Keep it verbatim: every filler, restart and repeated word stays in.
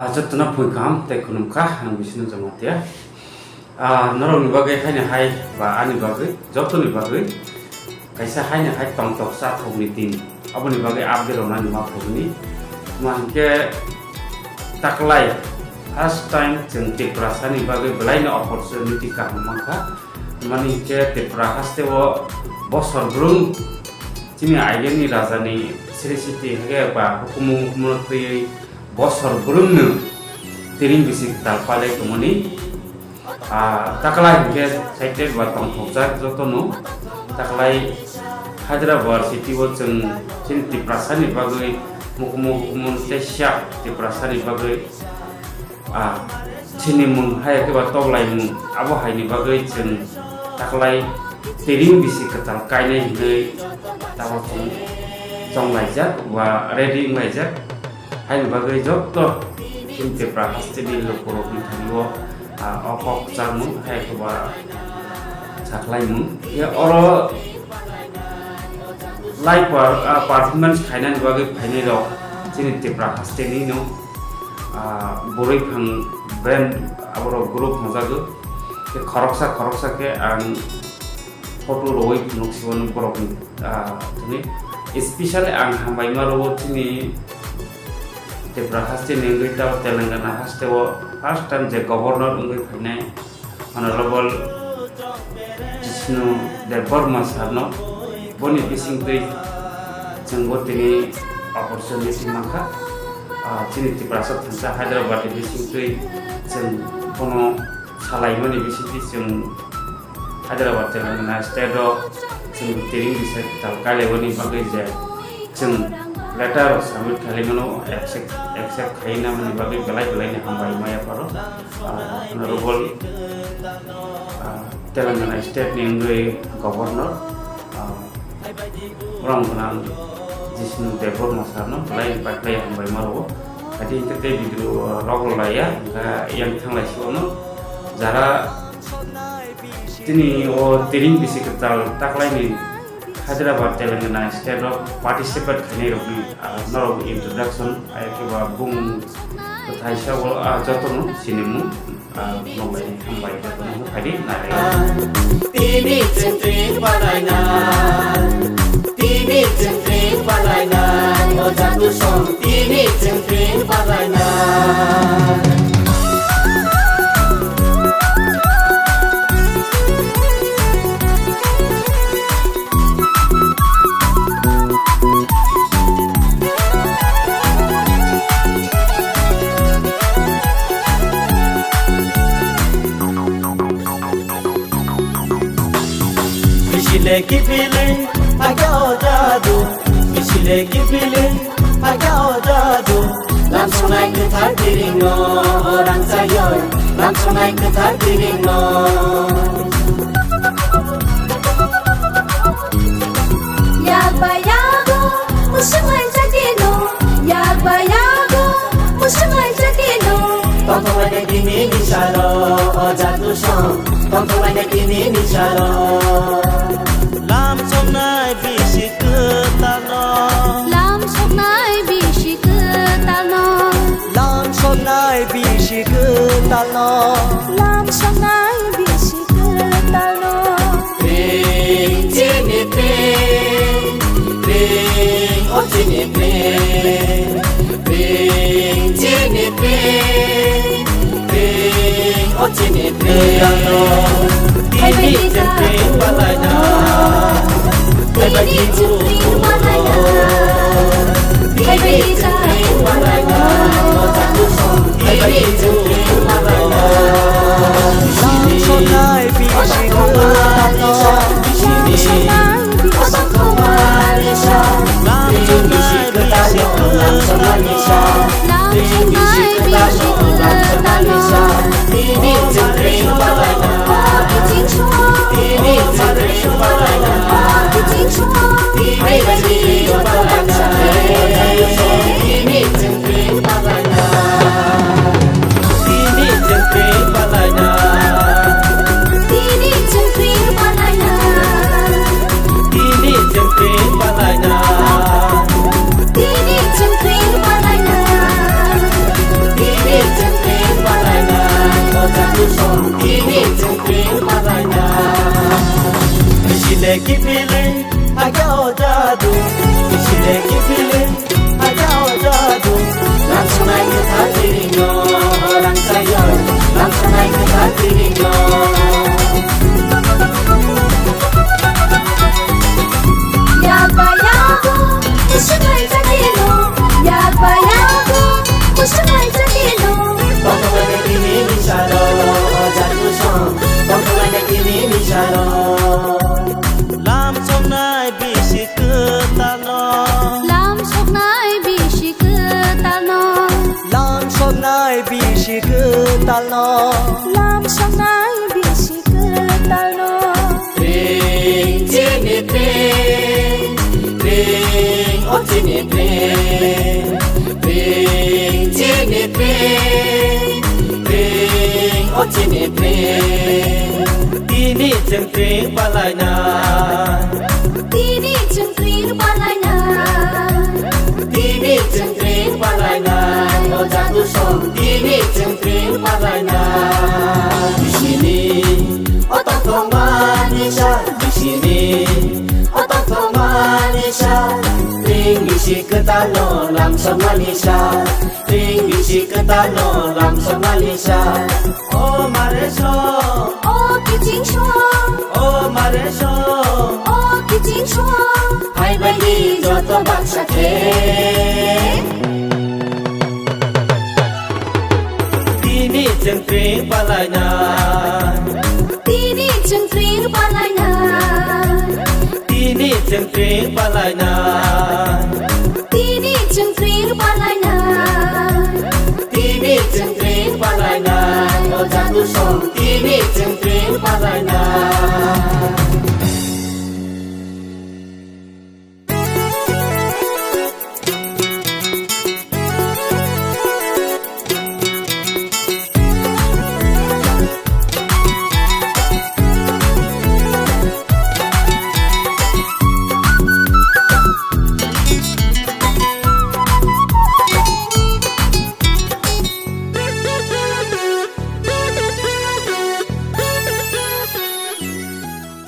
Ah, jotono phung kaham tei khulum kha, ang Bisnu Jamatia. Ah, norokni bagwi haino hai ba ani bagwi, jotoni bagwi kaisa haino hai tongthok chathokni din. Aboni bagwi update rwnani ma phaimani. Ma hinkhe taklai first time chwng Tiprasani bagwi belaino opportunity kaham mankha. Mani hinkhe Tripura hasteo bosor brwng chini aigeni rajani sri siti hinkhe ba hukumu hukumu twiwi bosor brwngno tiring bisi kwtal palai tongmani. Ah, taklai hinkhe saitek ba tongthokjak jotono. Taklai Hyderabad city o chwng chini Tiprasani bagwi mukumu hukumu tei siya Tiprasani bagwi, ah, chini mung hai khe ba toklaimung abo haini bagwi chwng taklai tiring bisi kwtal kainai hinwi tabok chwng chonglaijak ba ready wnglaijak. Haini bagwi joto chini Tipra hasteni lukurokni thani o, ah, o kok kwcharmung hai khe ba sakhlaimung. Ya oro live per-, ah, performance khainani bagwi phainai rok chini Tipra hasteni no, ah, bwrwi phang band aborok group hwnjago. Tei khoroksa khoroksa khe ang photo rwui phunuk siwano borokni, ah, thani. Especially ang hambaima rwo chini Tipra hasteni wngwi tao Telangana hasteo first time je governor wngwi phainai Honorable Jishnu Debbarma sir no, boni bisingtwi chwngbo tini opportunity mankha. Ah, chini Tiprasa thansa Hyderabad ni bisingtwi chwng bono salaimani bisingtwi chwng Hyderabad Telangana state o chwng tiring bisa kwtal kailaimani bagwi je chwng letter rok submit khaimano accept, accept khaina mani bagwi belai belai ni hambai maya pharo. Ah, honorable, ah, Telangana state ni wngwi governor, ah, Borok gwnang Jishnu Debbarma sir no belai bai khlai hambai ma rwo. Kati hinkhe tei video rok rw laiya, hinkhe yang thanglai sio no jara tini o tiring bisi kwtal taklaini Hyderabad Telangana state rok participate khainai rokni, ah, norok introduction, ai khe ba bung kwthai sa o, ah, jotono sinimung. Ah, nokni hambai khe phano phaidi nai. Tini chwng tring palaina, tini chwng tring palaina, o jatu song tini chwng tring palaina. Bisile kipili, agya o jadu. Bisile kipili, agya o jadu. Lam sonai kwthar tiring no, orang sayoi. Lam sonai kwthar tiring no. Yakba yago, musubai jatino. Yakba yago, musubai jatino. Tongthoklaina tini ni salo, o jatu song. Tongthoklaina tini ni salo. Lam songnai bisi kwtalno. Lam songnai bisi kwtalno. Lam songnai bisi kwtalno. Lam songnai bisi kwtalno. Pring chini pring, pring o chini pring, pring chini pring, pring o chini pring. Tini chini pring palaina. Tini chini pring palaina. Tini chini pring palaina. Tini chini pring palaina. Lam songnai bisi kwtalno. Lam songnai bisi kwtalno. Tini chwng twi palaina. Tini chwng twi palaina. Tini chwng twi palaina. Tini Kipili, aga o jadu, kisile kipili, aga o jadu. Lam songnai kwthar tiringno, rangchayo, lam songnai kwthar tiringno. Yabayago, kusubai chakilo, yabayago, kusubai chakilo. Tongtonglaina tini ni salo, jadu song, tongtonglaina tini ni salo. Lam songnai bisi kwtalno. Lam songnai bisi kwtalno. Lam songnai bisi kwtalno. Lam songnai bisi kwtalno. Pring chini pring, pring o chini pring, pring chini pring, pring o chini pring. Tini chwng pring palainai. Tini chwng pring palainai. Tini chwng pring palainai. O jadu song tini chwng pring palainai. Bisini o tongthokmani sa, bisini o tongthokmani sa. Pring bisi kwtalno lam songnani sa. Pring bisi kwtalno lam songnani sa. O mare so. O kiching so. O mare so. O kiching so. Hai baidi joto baksa khe. Tini chwng pring palainai. Tini chwng pring palainai. Tini chwng pring palainai. Tini chwng pring palainai. Tini chwng pring palainai. O jadu song tini chwng pring palainai.